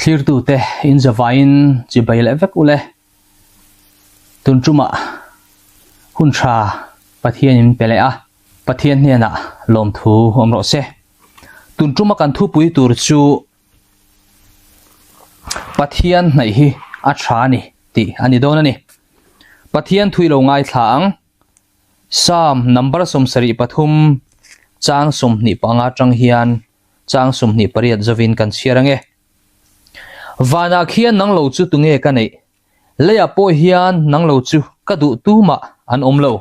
Thlirtute in zavaiin chibai leh vek ule. Tun tumah hun tha Pathian in pe leh a, Pathian hnenah lawmthu awm rawh se. Tun tuma kan thupui tur chu Pathian hnaih hi a tha a ni tih a ni dawn a ni. Pathian thui lo ngaithla ang. Psalm number 73 chang 25 atang hian chang 28 zovin kan chhiar ange. Vanah khian nang lo chu tunge ka neih? Leiah pawh hian nang lo chu ka duh tumah an awm lo.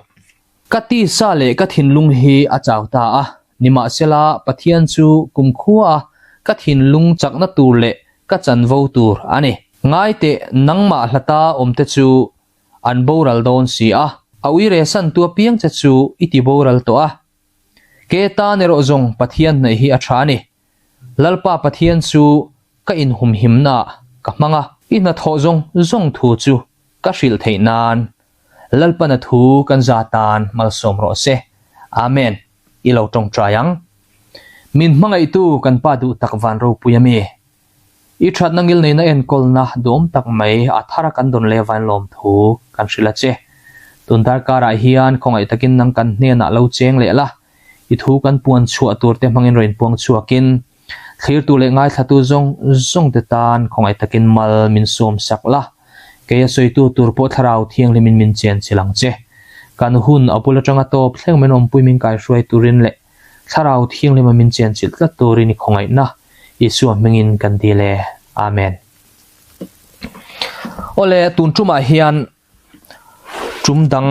Ka tisa leh ka thinlung hi a chau ta a, nimahsela Pathian chu kumkhua a ka thinlung chakna tur leh ka chanvo tur a ni. Ngaiteh nangmah hlata awmte chu an boral dawn si a, a uire santu apiang che chu i ti boral tawh a. Ke tan erawh zawng Pathian hnaih hi a tha a ni. Lalpa Pathian chu ka inhumhimnaah ka hmang a, i hnathawh zawng zawng thu chu ka hrilh theih nan Lalpana thu kan za tan malsawm rawh se. Amen. I lo tawngtai ang. Min hmangaihtu kan Pa duh tak van ropui a mi. I thatna ngilneihna enkawlna duhawm tak mai a thara kan dawn leh vain lawm thu kan hrilh a che. Tun darkarah hian khawngaih takin nang kan hnenah lo cheng leh la, i thu kan puan chhuah tur te hmangin rawn inpuang chhuakin thlirtu leh ngaithlatu zawng zawng te tan khawngaih takin mal min sawm sak la, kei a sawitu tur pawh thlarau thianghlimin min chen chilh ang che. Kan hun a bul atanga tawp thleng min awmpui min kaihruai turin leh thlarau thianghlima min chen chilh tlat turin i khawngaihna Isua hmingin kan dil e. Amen. Awle, tun tumah hian tum dang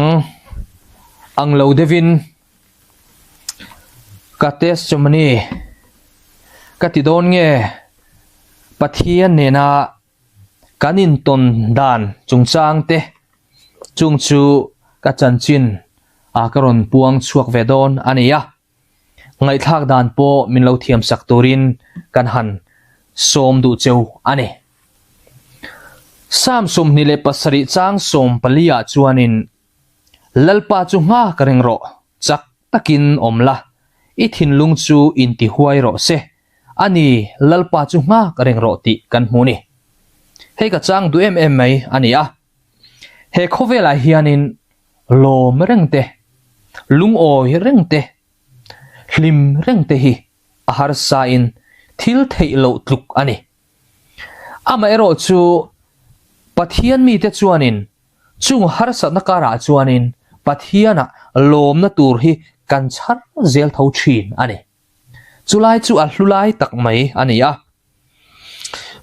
ang lo deuhin Ka testimony ka ti dawn nge Pathian nena kan intawn dan chungchang te chung chu ka chanchin a ka rawn puang chhuak ve dawn a ni a, ngaihthlak dan pawh min lo thiam sak turin kan han sawm duh cheu a ni. Psalm 27 chang 14 ah chuanin Lalpa chu nghak reng rawh, chak takin awm la, i thinlung chu intihuai rawh se, a ni, Lalpa chu nghak reng rawh tih kan hmu ni. Hei ka chang duh em em mai a ni a. He khawvelah hianin lawm reng te, lungawi reng te, hlim reng te hi a harsain thil theih loh tluk a ni. Amaherawh chu Pathian mite chuanin Chung harsatna karah chuanin Pathianah lawmna tur hi kan chhar zel tho thin a ni. Chulai chu a hlu lai tak mai a ni a.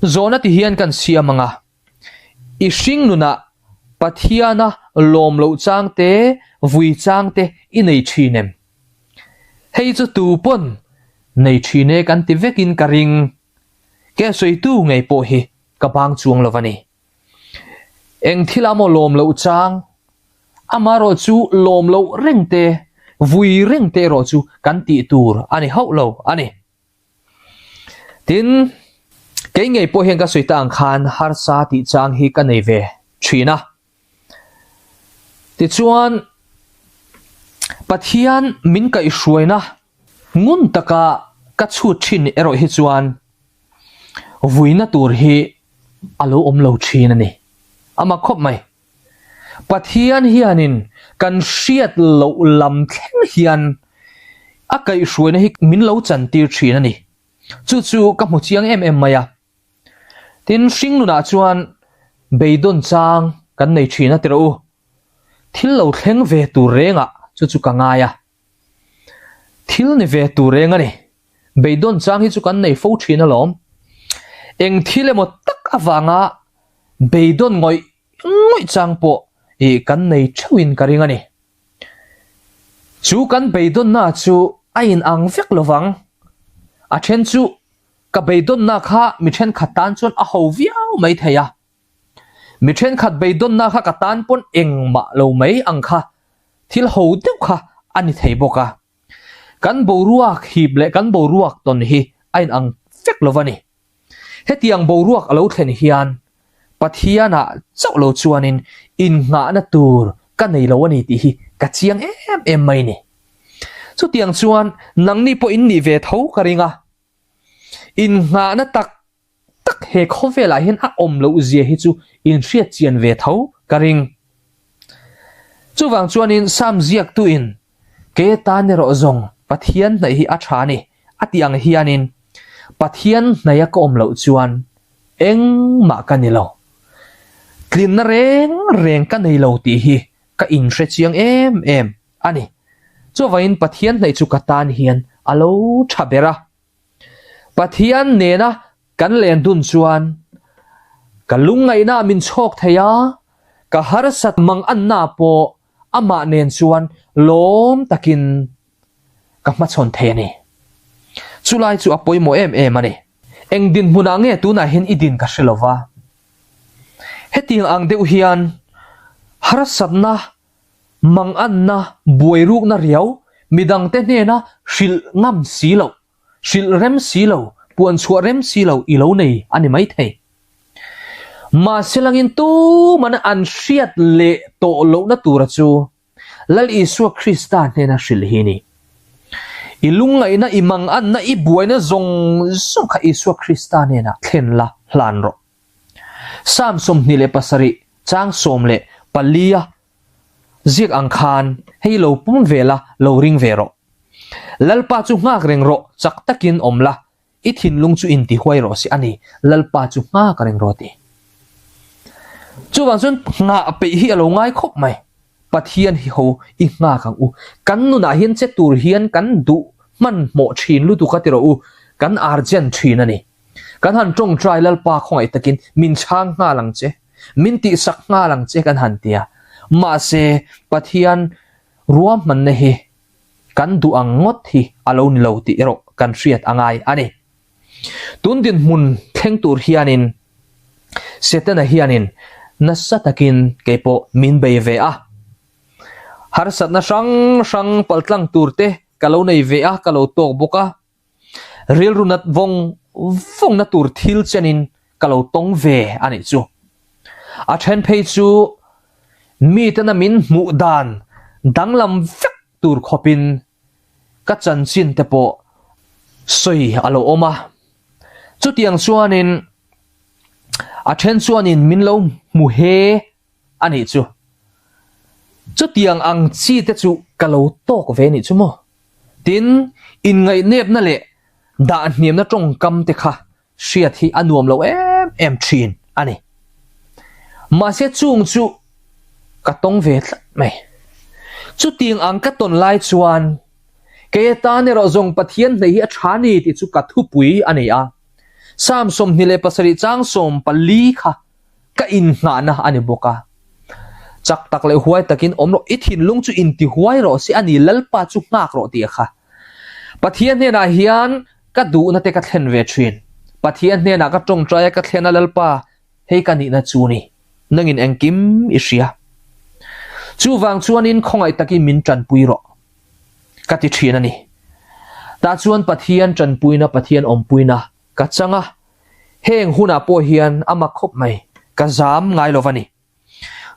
Zawhna ti hian kan siam ang a, I hring nunah Pathiana lawm loh chang te, vui chang te i nei thin em? Hei chu tu pawn nei thin e kan ti vekin ka ring. Ke sawitu ngei pawh hi ka bang chuang lo a ni. Eng thil a maw lawm loh chang? Amaherawh chu lawm loh reng te, vui reng te erawh chu kan tih tur a ni hauh lo a ni. Tin, kei ngei pawh hian ka sawi ta ang khan harsa tih chang hi ka nei ve thin a. Tichuan, Pathian min kaihhruaina ngun taka ka chhut thin erawh hi chuan vuina tur hi a lo awm lo thin a ni. A mak khawp mai. Pathian hianin kan hriat loh lam thleng hian a kaihhruaina hi min lo chantir thin a ni. Chu chu ka hmu chiang em em mai a. Tin, hring nunah chuan beidawn chang kan nei thin a ti rawh u. Thil lo thleng ve tur rengah chu chu ka ngai a. Thil ni ve tur reng a ni. Beidawn chang hi chu kan nei fo thin alawm. Eng thil emaw tak avanga beidawn ngawih ngawih chang pawh ih kan nei theuhin ka ring a ni. Chu kan beidawnna chu a inang vek lovang. A then chu Ka beidawnna kha mi thenkhat tan chuan a ho viau mai thei a. Mi thenkhat beidawnna kha ka tan pawn engmah lo mai ang kha thil ho deuh kha a ni thei bawk a. Kan boruak hip leh kan boruak tawn hi a inang vek lo va ni. Hetiang boruak a lo thlen hian Pathianah chauh lo chuanin innghahna tur ka nei lo a ni tih hi ka chiang em em mai ni. Chutiang chuan nangni pawh in nih ve tho ka ring a. Innghahna tak tak tak he khawvelah hian a awm loh zia hi chu inhriat chian ve tho ka ring. Chuvang chuanin Sam ziaktuin Kei atan erawh zawng Pathian hnaih hi a tha a ni a tih ang hianin Pathian hnaih a ka awm loh chuan engmah ka ni lo. Tlinna reng reng ka nei lo tih hi ka inhre chiang em em a ni. Chuvangin Pathian hnaih chu ka tan hian a lo tha ber a. Pathian nena kan len dun chuan ka lungngaihna min chhawk thei a, ka harsat manganna pawh amah nen chuan lawm takin ka hmachhawn thei a ni. Chulai chu a pawimawh em em a ni. Eng dinhmunah nge tunah hian i din ka hre lo va. Hetiang ang deuh hian harsatna Manganna, buairukna riau, midangte hnena hrilh ngam si loh, hrilh rem si lo, puan chhuah rem si lo i lo nei a ni maithei. Mahse langin tuman an hriat leh tawh lohna tura chu Lal Isua Krista hnena hrilh hi ni. I lungngaihna, i manganna, i buaina zawng zawng kha Isua Krista hnenah thlen la hlan rawh. Psalm 27 chang 14 a ziak ang khan hei lo pum ve la, lo ring ve rawh. Lalpa chu nghak reng rawh, chak takin awm la, i thinlung chu intihuai rawh se a ni, Lalpa chu nghak reng rawh ti. Chuvang chuan nghah peih hi a lo ngai khawp mai. Pathian hi ho i nghak ang u. Kan nunah hian che tur hian kan duh hmanhmawh thin lutuk a ti rawh u, kan urgent thin a ni. Kan han tawngtai Lalpa khawngaih takin min chhang nghal ang che, min tihsak nghal ang che kan han ti a. Mahse, Pathian ruahmanna hi kan duh ang ngawt hi a lo ni lo tih erawh kan hriat a ngai a ni. Tun dinhmun thleng tur hianin Setana hianin nasa takin keipawh min bei ve a. Harsatna hrang hrang paltlang turte ka lo nei ve a, ka lo tawk bawk a. Rilru nat vawng vawngna tur thil chenin ka lo tawng ve a nih chu. A then phei chu mitena min hmuh dan danglam vek tur khawpin ka chanchin te pawh sawi a lo awm a. Chutiang chuanin a then chuanin min lo hmu he a nih chu. Chutiang ang chi te chu ka lo tawk ve nih chu maw? Tin, inngaihnepna leh dahhniamna tawngkam te kha hriat hi a nuam lo em em thin a ni. Mahse chung chu ka tawng ve tlat mai. Chutiang ang ka tawn lai chuan kei atan erawh zawng Pathian hneih hi a tha ni tih chu ka thupui a ni a. Psalm 27 chang 14 kha Ka innghahna a ni bawk a. Chak tak leh huai takin awm rawh, i thinlung chu inti huai rawh se a ni, Lalpa chu nghak rawh tih a kha. Pathian hnenah hian ka duhna te ka thlen ve thin. Pathian hnenah ka tawngtai a, ka thlen a, Lalpa, hei ka nihna chu ni, nangin engkim i hria. Chuvang chuanin khawngaih takin min tanpui rawh, ka ti thin a ni. Tah chuan Pathian tanpuina, Pathian awmpuina Ka chang a, heng hunah pawh hian a mak khawp mai, ka zam ngai lo va ni.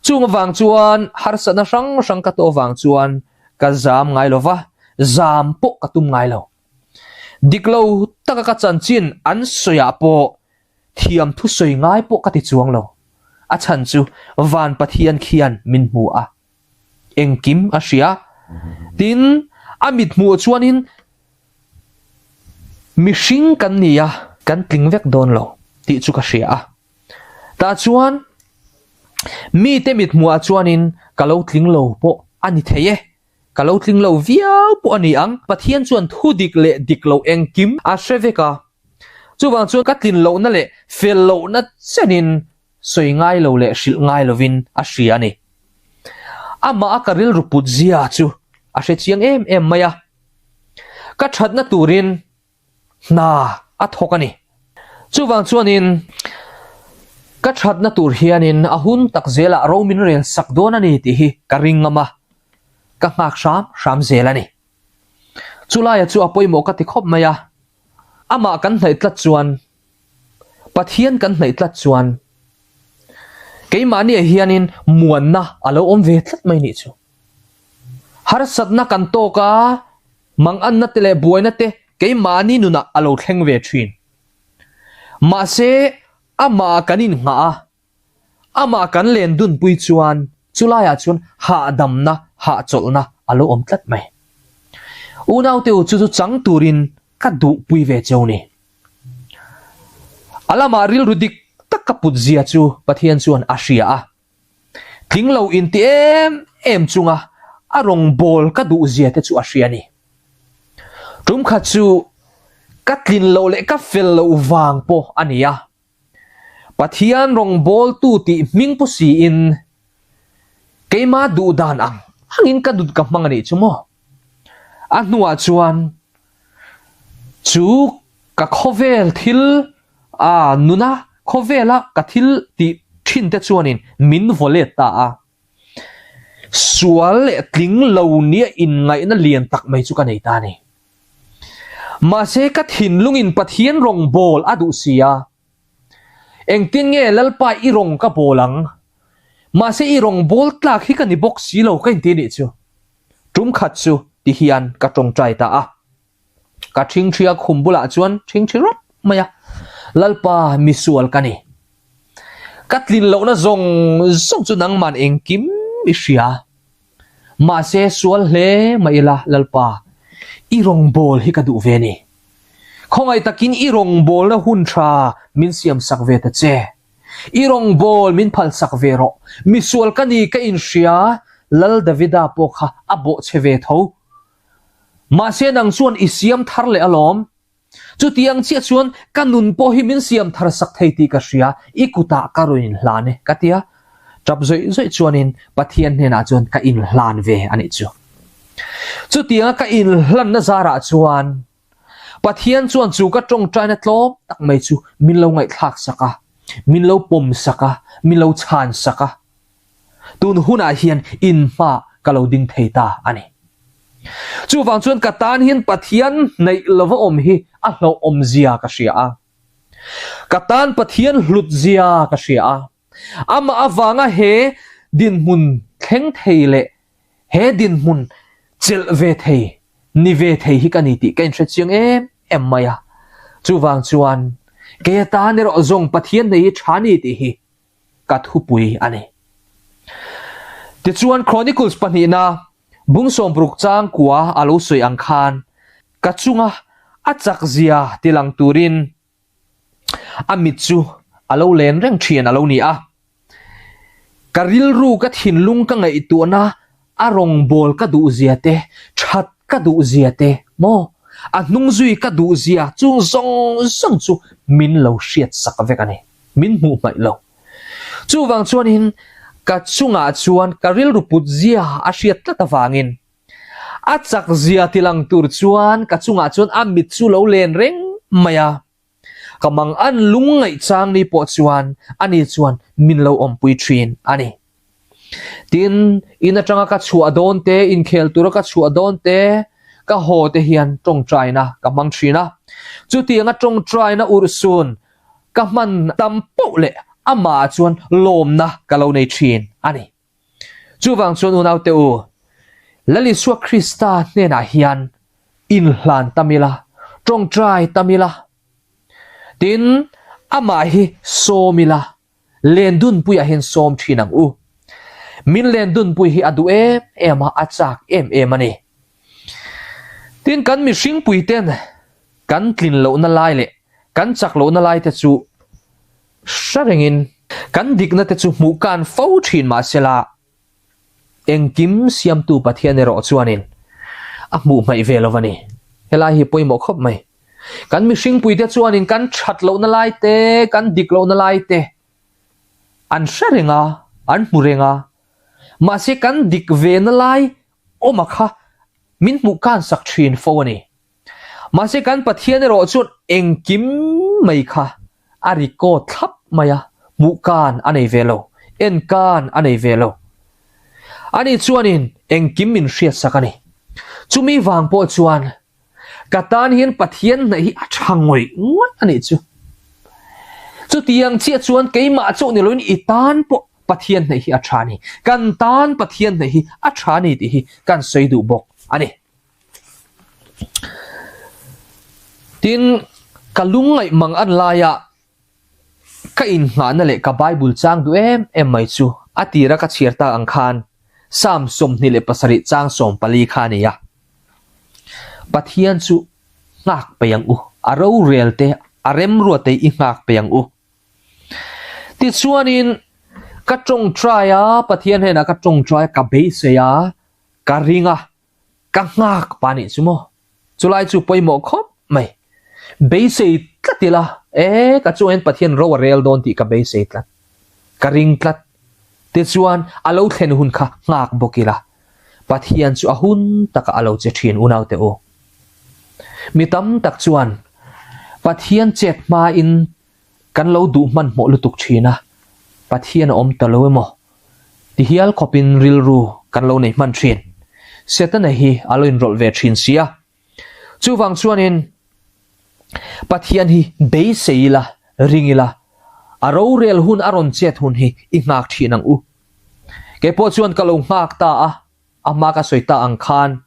Chung avang chuan harsatna hrang hrang ka tawh avang chuan ka zam ngai lo va, zam pawh ka tum ngai lo. Dik lo taka ka chanchin an sawiah pawh thiam thusawi ngai pawh ka ti chuang lo. A chhan chu Van Pathian khian min hmu a, engkim a hria. Tin, a mithmuh chuanin Mihring kan ni a, kan tling vek dawn lo tih chu ka hria a. Tah chuan mite mithmuhah chuanin ka lo tling lo pawh a ni thei e, ka lo tling lo viau pawh a ni ang. Pathian chuan thu dik leh dik lo engkim a hre vek a, chuvang chuan ka tlin lohna leh fel lohna chenin sawi ngai lo leh hrilh ngai lovin a hria a ni. Amah a ka rilru put zia chu a hre chiang em em mai a. Ka thatna turin hna a thawk a ni. Chuvang chuanin ka thatna tur hianin a hun tak zelah ro min rel sak dawn a ni tih hi ka ring ngam a, ka nghak hram hram zel a ni. Chulaia chu a pawimawh ka ti khawp mai a, amah kan hnaih tlat chuan, Pathian kan hnaih tlat chuan keimahniah hianin muanna a lo awm ve tlat mai nih chu. Harsatna kan tawk a, manganna te leh buaina te keimahni nunah a lo thleng ve thin. Mahse, Amah kan innghah a, amah kan len dunpui chuan chulaiah chuan hahdamna, hahchawlhna a lo awm tlat mai. Unaute u chu chu chang turin ka duhpui ve cheu ni. A lamah rilru dik tak ka put zia chu Pathian chuan a hria a. Tling lo inti em em chunga a rawngbâwl ka duh zia te chu a hria a ni. Tum khat chu ka tlin loh leh ka fel loh vang pawh a ni a. Pathian rawngbâwltu tih hming pu siin keima duh dan ang angin ka nun ka hmang a nih chu maw? A hnuah chuan chu ka khawvel thil a nuna khawvela ka thil tih thin te chuanin min vaw let ta a. Sual leh tling lo nia inngaihna lian tak mai chu ka nei ta a ni. Mahse ka thinlungin Pathian rawngbâwl a duh si a. Engtin nge Lalpa i rawng ka bawl ang? Mahse i rawngbâwl tlâk hi ka ni bawk si lo ka inti a nih chu. Tum khat chu ti hian ka tawngtai ta a. Ka ṭhingṭhia khum bulah chuan ṭhingṭhi rawp mai a, Lalpa misual ka ni. Ka tlin lohna zawng zawng chu nangman engkim i hria. Mahse sual hle mah ila Lalpa, i rawngbâwl hi ka duh ve ni. Khawngaih takin i rawngbâwlna hun ṭha min siamsak ve ta che. I rawngbâwl min phalsak ve rawh. Misual ka ni ka inhria, Lal Davida pawh kha a bawhchhe ve tho. Mahse nang chuan i siam thar leh alawm. Chutiang chiah chuan ka nun pawh hi min siam thar sak thei tih ka hria, i kutah ka rawn inhlan e, ka ti a. Tap zawih zawih chuanin Pathian hnenah chuan ka inhlan ve a nih chu. Chutianga ka inhlanna zarah chuan Pathian chuan chu ka tawngtaina tlawm tak mai chu min lo ngaihthlak sak a, min lo pawm sak a, min lo chhan sak a. Tun hunah hian in hma ka lo ding thei ta a ni. Chuvang chuan ka tan hian Pathian hnaih lova awm hi a hlauhawm zia ka hria a. Ka tan Pathian hlut zia ka hria a. Amah avanga he dinhmun thleng thei leh he dinhmun chelh ve thei, ni ve thei hi ka ni tih ka inhre chiang em em mai a. Chuvang chuan kei atan erawh zawng Pathian nei hi tha ni tih hi ka thupui a ni. Tichuan Chronicles pahnihna bung sawmparuk chang kua a lo sawi ang khan ka chunga a chakzia tilang turin a mit chu a lo len reng thin a lo ni a. Ka rilru ka thinlung ka ngaihtuahna a rawngbâwl ka duhzia te, that ka duhzia te maw, a hnungzui ka duhzia chung zawng zawng chu min lo hriatsak vek a ni. Min hmuh hmaih lo. Chuvang chuanin ka chungah chuan ka rilru putzia a hriat tlat avangin a chakzia tilang tur chuan ka chungah chuan a mit chu lo len reng mai a. Ka mang an lung ngaih chang ni pawh chuan ani chuan min lo awmpui thin a ni. Tin, in atanga ka chhuah dawn te, inkhel tura ka chhuah dawn te, ka haw te hian tawngtaina ka hmang thin a. Chutianga tawngtaina urhsun ka hman tam poh leh amah chuan lawmna ka lo nei thin a ni. Chuvang chuan unaute u, Lal Isua Krista hnenah hian inhlan tam ila, tawngtai tam ila, tin, amah hi sawm ila, lendunpuiah hian sawm thin ang u. Min lendunpui hi a duh em em a, a chak em em a ni. Tin, kan mihringpuiten kan tlin lohna lai leh kan chak lohna laite chu Hre rengin kan dikna te chu hmuh kan fo thin mahsela engkim siamtu Pathian erawh chuanin a hmuh hmaih ve lo a ni. Helai hi pawimawh khawp mai. Kan mihringpuite chuanin kan that lohna lai te, kan dik lohna lai te an hre reng a, an hmu reng a. Mahse kan dik ve na lai awma kha min hmuh kan sak thin fo a ni. Mahse kan Pathian erawh chuan engkim mai kha a record thlap mai a, hmuh kan a nei ve lo, en kan a nei ve lo. Ani chuanin engkim min hriatsak a ni. Chumi vang pawh chuan ka tan hian Pathian hnaih hi a tha ngawih ngawih a nih chu. Chutiang chiah chuan keimah chauh ni loin i tan pawh Pathian hnaih hi a tha a ni. Kan tan Pathian hnaih hi a tha a ni tih hi kan sawi duh bawk a ni. Tin, ka lungngaih mang an laia. Ka innghahna leh ka Bible chang duh em em mai chu a tira ka chhiar tak ang khan Psalm 27 chang 14 kha a ni a. Pathian chu nghak peih ang u, a rorel te, a remruat te i nghak peih ang u. Tichuanin ka tawngtai a, Pathian hnenah ka tawngtai a, ka beisei a, ka ring a, ka nghak pa nih chu maw. Chulai chu pawimawh khawp mai. Beisei tlat ila, e ka chuan Pathian ro a rel dawn tih ka beisei tlat. Ka ring tlat. Tichuan a lo thlen hun kha nghak bawk ila. Pathian chu a hun takah a lo che thin unaute u. Mi tam tak chuan Pathian chet hmain kan lo duh hmanhmawh lutuk thin a, Pathian a awm ta lo emaw ti hial khawpin rilru kan lo nei hman thin. Setana hi a lo inrawlh ve thin si a. Chuvang chuanin Pathian hi beisei ila, ring ila, a rorel hun a rawn chet hun hi i nghak thin ang u. Keipawh chuan ka lo nghak ta a, a hma ka sawi ta ang khan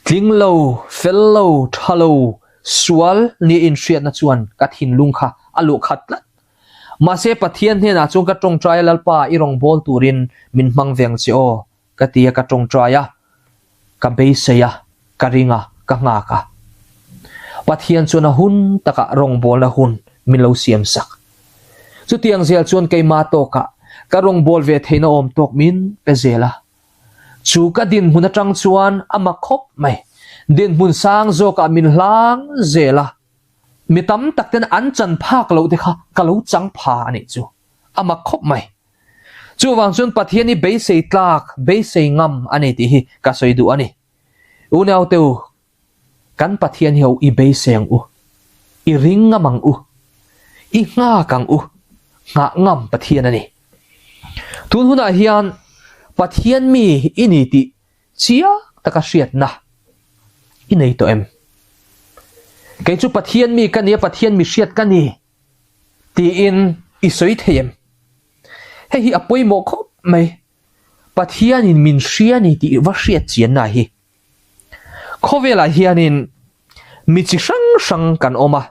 tling lo, fel lo, tha lo, sual nia inhriatna chuan ka thinlung kha a luh khat tlat. Mahse Pathian hnenah chuan ka tawngtai a, Lalpa i rawngbâwl turin min hmang ve ang che aw, ka ti a, ka tawngtai a, ka beisei a, ka ring a, ka nghak a. Pathian chuan a hun takah rawngbâwlna hun min lo siam sak. Chutiang zel chuan keimah tawkah ka rawngbâwl ve theihna awm tawk min pe zel a. Chu ka dinhmun atang chuan a mak khawp mai. Dinhmun sang zawkah min hlang zel a. Mi tam tak ten an chan phak loh te kha ka lo chang pha a nih chu. A mak khawp mai. Chuvang chuan Pathian hi beisei tlak, beisei ngam a ni tih hi ka sawi duh a ni. Unaute u, Kan Pathian hi ho i beisei ang u, i ring ngam ang u, i nghak ang u, nghah ngam Pathian a ni. Tun hunah hian Pathian mi i ni tih chiang taka hriatna i nei tawh em? Kei chu Pathian mi ka ni a, Pathian mi hriat ka ni tiin i sawi thei em? Hei hi a pawimawh khawp mai. Pathianin min hria ni tih va hriat chianna hi. Khawvelah hianin mi chi hrang hrang kan awm a,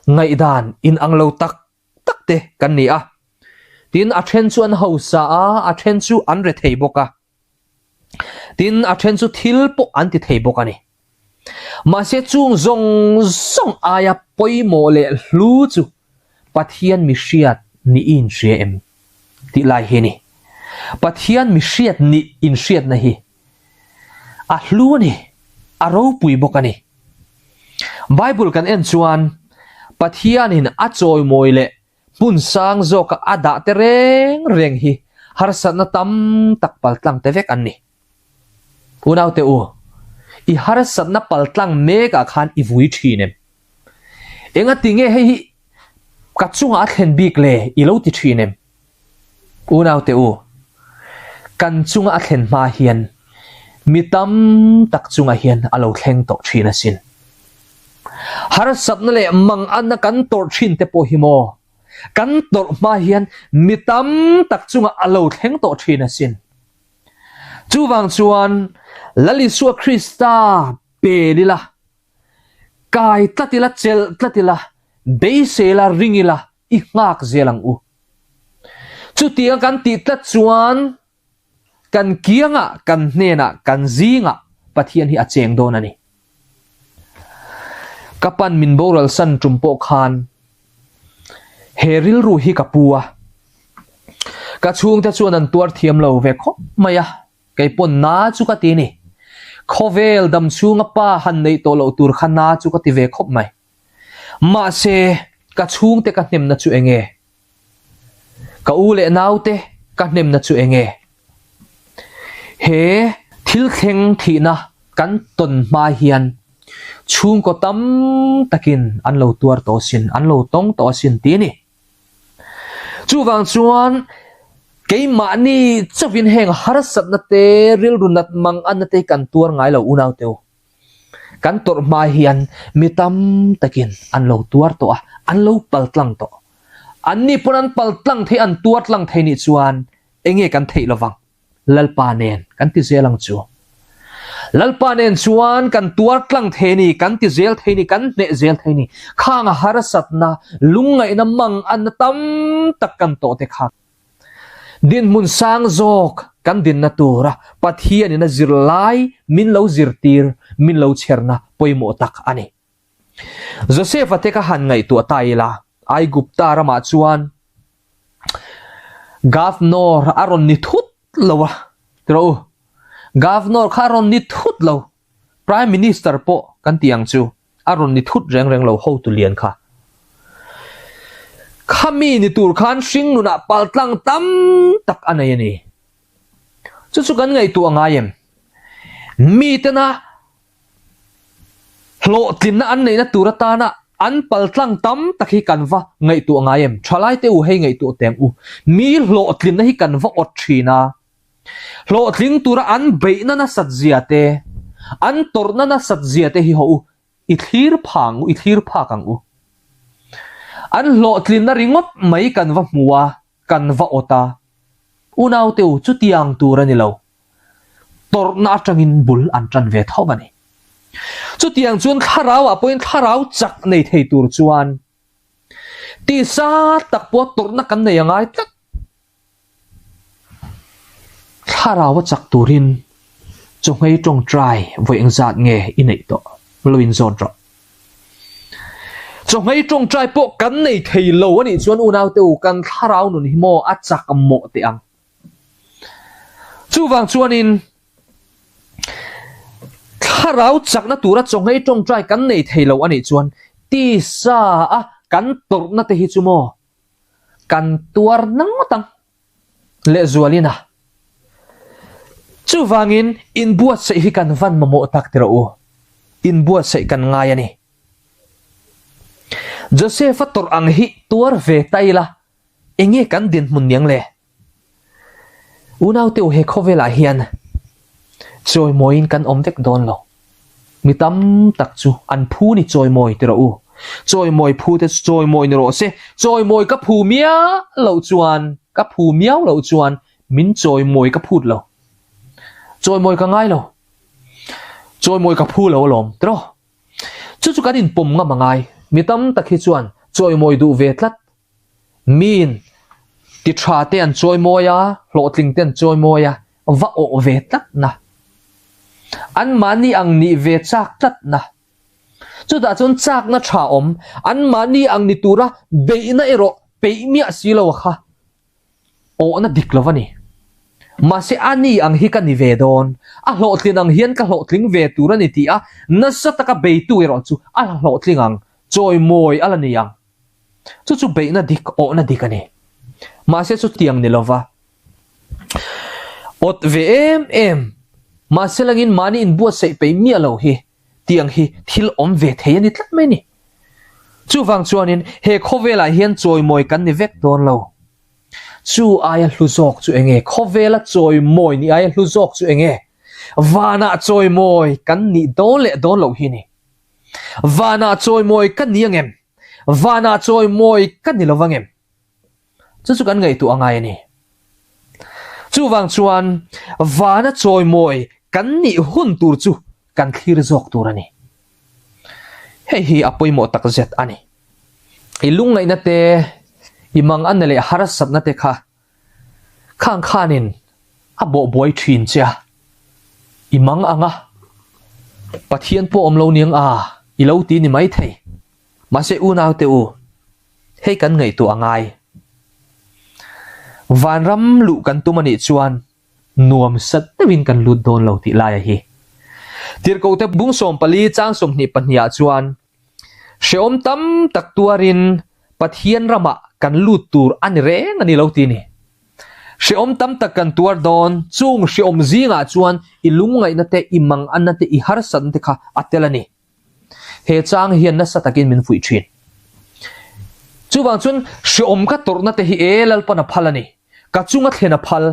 ngaihdan inang lo tak tak te kan ni a. Tin, a then chu an hausa a, a then chu an re thei bawk a. Tin, a then chu thil pawh an ti thei bawk a ni. Mahse chung zawng zawng aia pawimawh leh hlu chu Pathian mi hriat nih i inhria em? Tih lai hi a ni. Pathian mi hriat nih inhriatna hi a hlu a ni, a ropui bawk a ni. Bible kan en chuan Pathianin a chawimawi leh hmun sang zawka a dah te reng reng hi harsatna tam tak paltlang te vek an ni. Unaute u, i harsatna paltlang mekah khan i vui thin em? Engati nge hei hi ka chungah a thlen bik le i lo ti thin em? Unaute u, kan chunga a thlen hma hian mi tam tak chungah hian a lo thleng tawh thin asin. Harsatna leh manganna kan tawrh thin te pawh hi maw, kan tawrh hma hian mi tam tak chungah a lo thleng tawh thin asin. Chuvang chuan Lal Isua Krista pel ila, kai tlat ila, chelh tlat ila, beisei ila, ring ila, i nghak zel ang u. Chutiang kan tih tlat chuan kan kiangah, kan hnenah, kan zingah Pathian hi a cheng dawn a ni. Ka pan min boral san tum pawh khan he rilru hi ka pu a. Ka chhungte chuan an tuar thiam lo ve khawp mai a, kei pawn na chu ka ti a ni. Khawvel dam chhunga pa han neih tawh loh tur kha na chu ka ti ve khawp mai. Mahse, ka chhungte ka hnemna chu eng nge? Ka u leh naute ka hnemna chu eng nge? He thil thleng thihna kan tawn hma hian chhungkaw tam takin an lo tuar tawh asin, an lo tawng tawh asin tih a ni. Chuvang chuan keimahni chauhin heng harsatna te, rilru nat manganna te kan tuar ngai lo unaute u. Kan tawrh hma hian mi tam takin an lo tuar tawh a, an lo pal tlang tawh. Anni pawn an pal tlang thei, an tuar tlang thei nih chuan enge kan theih lovang? Lalpa nen kan ti zel ang chu. Lalpa nen chuan kan tuar tlang thei a ni, kan ti zel thei a ni, kan hneh zel thei a ni. Khang a harsatna, lungngaihna manganna tam tak kan tawh te kha dinhmun sang zawk kan dinna tura Pathianin a zirlai min lo zirtir, min lo chherna pawimawh tak a ni. Josefa te ka han ngaihtuah ta ila, Aigupta ramah chuan Governor a rawn ni thut lo a, tiraw u? Governor kha a rawn ni thut lo, Prime Minister pawh kan tih ang chu a rawn ni thut reng reng lo hotu lian kha. Khami ni tur khan hringnunah paltlang tam tak a nei a ni. Chu chu kan ngaihtuah ngai em? Mitena Hlawhtlinna an neihna tur atana an paltlang tam tak hi kan va ngaihtuah ngai em? Thalaite u hei ngaihtuah teng u. Mi hlawhtlinna hi kan va awt thin a. Hlawhtling tura an beihna nasat zia te, an tawrhna nasat zia te hi haw u, i thlir phah ang u, i thlir phak ang u. An hlawhtlinna ringawt mai kan va hmu a, kan va awt a. Unaute u, chutiang tur a ni lo. Tawrhna atangin bul an tan ve tho a ni. Chutiang chuan thlarauah pawhin thlarau chak nei thei tur chuan tisa tak pawha tawrhna kan nei a ngai tlat. Thlarau a chak turin chawhmei tawngtai vawi engzat nge i neih tawh lo inzawt rawh. Chawhmei tawngtai pawh kan nei thei lo a nih chuan unaute u kan thlarau nun hi maw a chak mawh teh ang. Chuvang chuanin thlarau chakna tura chawhmei tawngtai kan nei thei lo a nih chuan tisa a kan tawrhna te hi chu maw kan tuar na ngawt ang lehzualin a. Chuvangin inbuatsaih hi kan van mamawh tak ti rawh u. Inbuatsaih kan ngai a ni. Joseph-a tawrh ang hi tuar ve ta ila enge kan dinhmun niang le? Unaute u he khawvelah hian chawimawiin kan awm vek dawn lo. Mi tam tak chu an phu ni chawimawi ti rawh u. Chawimawi phu te chu chawimawi ni rawh se. Chawimawi ka phu miau loh chuan, ka phu miau loh chuan min chawimawi ka phut lo. Chawimawi ka ngai lo. Chawimawi ka phu lo alawm ti rawh. Chu chu kan inpawm ngam a ngai. Mi tam tak hi chuan chawimawi duh ve tlat. Miin ti tha te an chawimawi a, hlawhtling te an chawimawi a, va awh ve tlatna. Anmahni ang nih ve chak tlatna. Chutah chuan chakna tha awm, anmahni ang ni tura beihna erawh peih miah si lo kha awhna dik lo a ni. Mahse a ni ang hi ka ni ve dawn, a hlawhtlin ang hian ka hlawhtling ve tur a ni tih a nasa taka beitu erawh chu a hlawhtling ang, chawimawi a la ni ang. Chu chu beihna dik, awhna dik a ni. Mahse chutiang ni lova awt ve em em, mahse langin mahni inbuatsaih peih miah lo hi tiang hi thil awm ve thei a ni tlat mai a ni. Chuvang chuanin he khawvelah hian chawimawi kan ni vek dawn lo. Chu aia hlu zawk chu enge? Khawvela chawimawi ni aia hlu zawk chu enge? Vanah chawimawi kan nih dawn leh dawn loh hi a ni. Vanah chawimawi ka ni angem? Vanah chawimawi ka ni lo vangem? Chu chu kan ngaihtuah a ngai a ni. Chuvang chuan vana chawimawi kan nih hun tur chu kan thlir zawk tur a ni. Hei hi a pawimawh tak zet a ni. I lungngaihna te, i manganna leh harsatna te kha Khang khanin a bawh buai thin che a, i mang ang a, Pathian pawh awm lo niang a, i lo ti ni mai thei. Mahse unaute u, hei kan ngaihtuah a ngai. Vanram luh kan tum a nih chuan nuam sat deuhin kan lut dawn lo tih laia hi. Tirhkohte bung 14 chang 22 ah chuan Hrehawm tam tak tuarin Pathian ramah kan lut tur a ni reng a ni lo ti ni. Hrehawm tam tak kan tuar dawn, chung hrehawm zingah chuan i lungngaihna te, i manganna te, i harsatna te kha a tel a ni. He chang hian nasa takin min fuih thin. Chuvang chuan hrehawm ka tawrhna te hi e Lalpan a phal a ni. Ka chunga thlen a phal,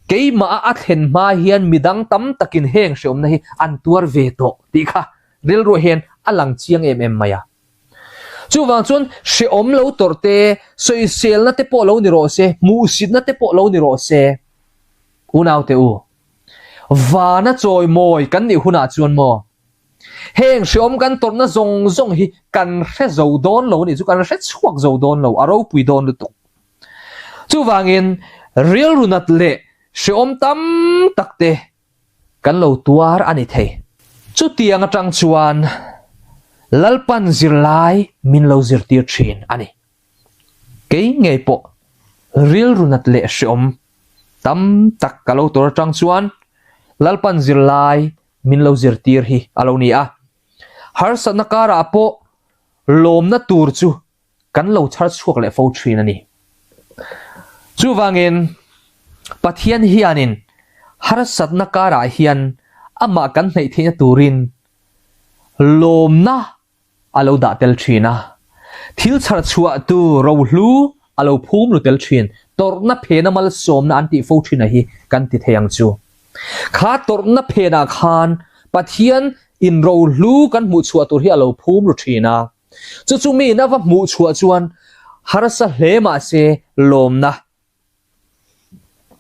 keimah a a thlen hma hian midang tam takin heng hrehawmna hi an tuar ve tawh tih kha Rilruah hian a lang chiang em em mai a. Chuvang chuan hrehawm lo tawrh te, sawiselna te pawh lo ni rawh se, hmuhsitna te pawh lo ni rawh se, unaute u, Vana chawimawi kan nih hunah chuan maw? Heng hreawm kan tawrhna zawng zawng hi kan hre zo dawn lo a nih chu, kan hre chhuak zo dawn lo, a ropui dawn lutuk. Chuvangin rilru nat leh hreawm tam tak te kan lo tuar a ni thei. Chutiang atang chuan Lalpan zirlai min lo zirtir thin a ni. Kei ngei pawh rilru nat leh hreawm tam tak ka lo tur atang chuan Lalpan zirlai min lo zirtir hi a lo ni a. Harsatna karah pawh lawmna tur chu kan lo chhar chhuak leh fo thin a ni. Chuvangin Pathian hianin harsatna karah hian amah kan hnaih theihna turin lawmna a lo dah tel thin a, thil chhar chhuah tu rohlu a lo phum lu tel thin, tawrhna phena malsawmna an tih fo thin a hi kan ti thei ang chu. Kha tawrhna phenah khan Pathian in rohlu kan hmuh chhuah tur hi a lo phum lu thin a, chu chu mi in a va hmuh chhuah chuan harsa hle mah se lawmna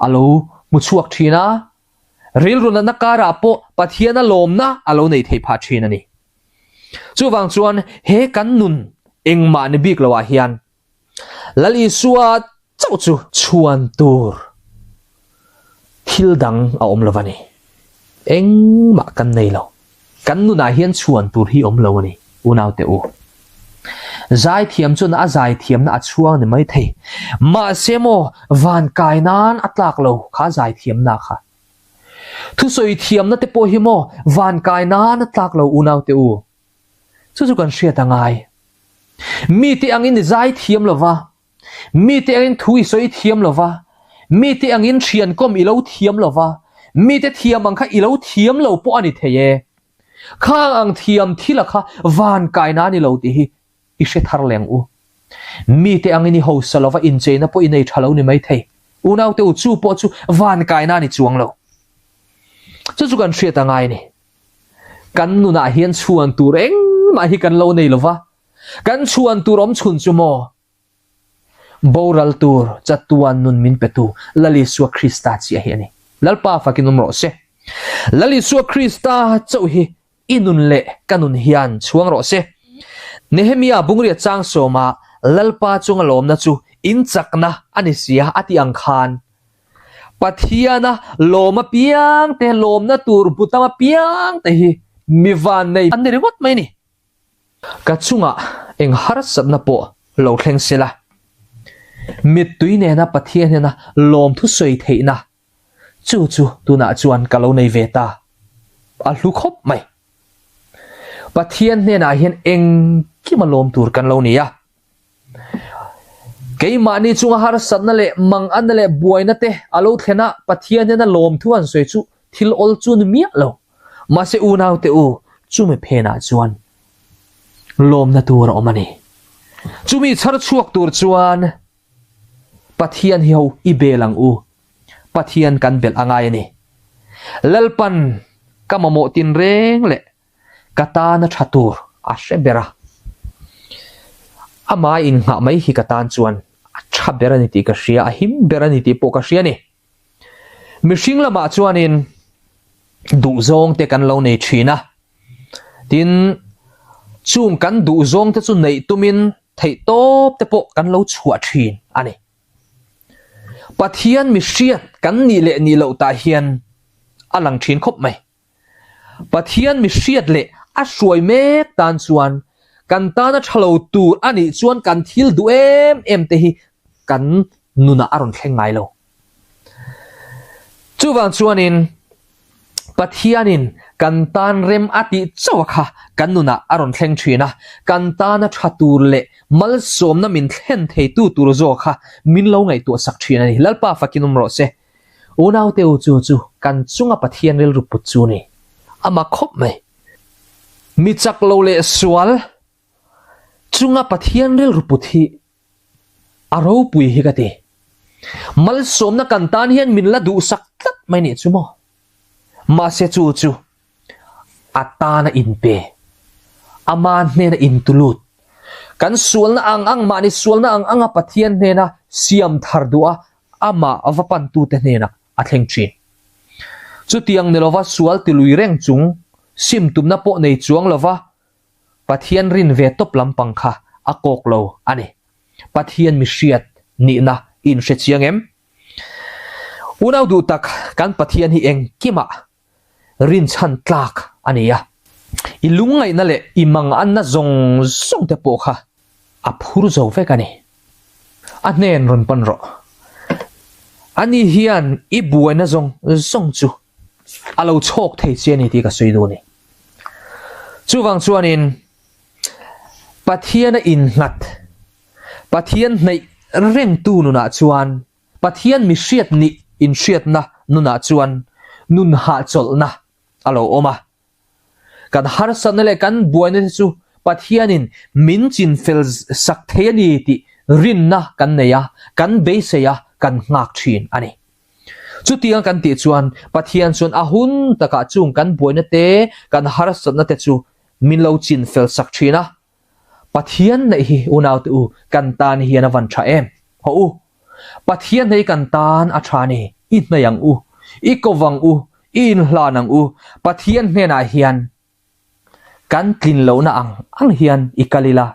a lo hmu chhuak thin a, rilru natna karah pawh Pathiana lawmna a lo nei thei phah thin a ni. Chuvang chuan he kan nun engmah ni bik loah hian Lal Isua chauh chu chhuan tur thil dang a awm lo a ni. Engmah kan nei lo. Kan nunah hian chhuan tur hi awm lo a ni, unaute u. Zaithiam chuan a zaithiamna a chhuang ni mai thei. Mahse maw, van kai nan a tlak lo kha zaithiamna kha. Thusawi thiamna te pawh hi maw, van kai nan a tlak lo unaute u. Chu chu kan hriat a ngai. Mite angin i zaithiam lo va, Mite angin thu i sawi thiam lo va, mite angin thiankawm i lo thiam lo va, mite thiam ang kha i lo thiam lo pawh a ni thei e. Khang ang thiam thila kha van kaina a ni lo tih hi i hre thar leng u. Mite angin i hausa lo va, incheina pawh i nei tha lo ni mai thei. Unaute u, chu pawh chu van kaina a ni chuang lo. Chu chu kan hriat a ngai a ni. Kan nunah hian chhuan tur engmah hi kan lo nei lo va, Kan chhuan tur awm chhun chu maw? Boral tur chatuan nun min petu Lal Isua Krista chiah hi a ni. Lalpa fakin awm rawh se. Lal Isua Krista chauh hi i nun leh ka nun hian chhuang rawh se. Nehemia bungriat chang sawma Lalpa chunga lawmna chu in chakna a ni sia a tih ang khan Pathiana lawm apiang te, lawmna tur hmu tam apiang te hi mi vannei an ni ringawt mai a ni. Ka chungah eng harsatna pawh lo thleng se la, mittui nena Pathian hnena lawmthu sawi theihna chu chu tunah chuan ka lo nei ve ta a hlu khawp mai. Pathian hnenah hian engkima lawm tur kan lo ni a. Keimahni chunga harsatna leh manganna leh buaina te a lo thlen a, Pathian hian a lawmthu han sawi chu thil awl chu ni miah lo. Mahse unaute u, chumi phenah chuan lawmna tur a awm a ni. Chumi chhar chhuak tur chuan Pathian hi ho i bel ang u, Pathian kan belh a ngai a ni. Lalpan ka mamawh tinreng leh Ka tana tha tur a hre ber a, amah innghah mai hi ka tan chuan a tha ber a ni tih ka hria, a him ber a ni tih pawh ka hria a ni. Mihring lamah chuanin duhzawng te kan lo nei thin a, tin chung kan duhzawng te chu neih tumin theihtawp te pawh kan lo chhuah thin a ni. Pathian mihriat kan nih leh nih loh tah hian a lang thin khawp mai. Pathian mi hriat leh a hruai mek tan chuan kan tana tha lo tur a nih chuan kan thil duh em em te hi kan nunah a rawn thleng ngai lo. Chuvang chuanin Pathianin kan tan rem a tih chauh a kha kan nunah a rawn thleng thin a, kan tana tha tur leh malsawmna min thlen theitu tur zawk kha min lo ngaihtuah sak thin a ni. Lalpa fakin awm rawh se. Unaute u chu chu kan chunga Pathian rilru put chu ni. A mak khawp mai. Mi chak lo leh sual chunga Pathian rilru put hi a ropui hi ka ti. Malsawmna kan tan hian min la duhsak tlat mai nih chu maw. Mahse chu chu a tana inpe, ama hnena intulut, kan sualna ang ang mahni sualna ang anga Pathian hnena siam thar duh a, amah va pantute hnenah a thleng thin. Chutiang ni lova sual tilui reng chung, sim tumna pawh nei chuang lova Pathian rin ve tawp lampang kha a kawk lo a ni. Pathian mi hriat nihna i inhre chiang em? Unau duh tak, kan Pathian hi engkimah rinchhan tlak a ni a. I lungngaihna leh i manganna zawng zawng te pawh kha a phur zo vek a ni. A hnen rawn pan rawh. Ani hian i buaina zawng zawng chu a lo chhawk thei che a ni tih ka sawi duh a ni. Chuvang chuanin Pathiana innghat, Pathian hnaih rengtu nunah chuan Pathian mi hriat nih inhriatna nunah chuan nun hahchawlhna a lo awm a. Kan harsatna leh kan buaina te chu Pathianin min chinfel sak thei a ni tih rinna kan nei a, kan beisei a, kan nghak thin a ni. Chutiang kan tih chuan Pathian chuan a hun takah chung kan buaina te, kan harsatna te chu min lo chinfel sak thin a. Pathian neih hi unaute u kan tan hian a van tha em? Haw u, Pathian hei kan tan a tha ni, i hnaih ang u, i ko vang u, i inhlan ang u, Pathian hnenah hian kan tlin lohna ang ang hian i kal ila,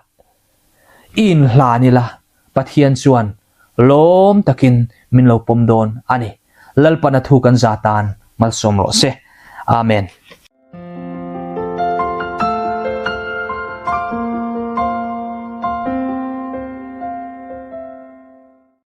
i inhlan ila, Pathian chuan lawm takin min lo pawm dawn a ni. Lalpana thu kan za tan malsawm rawh se. Amen.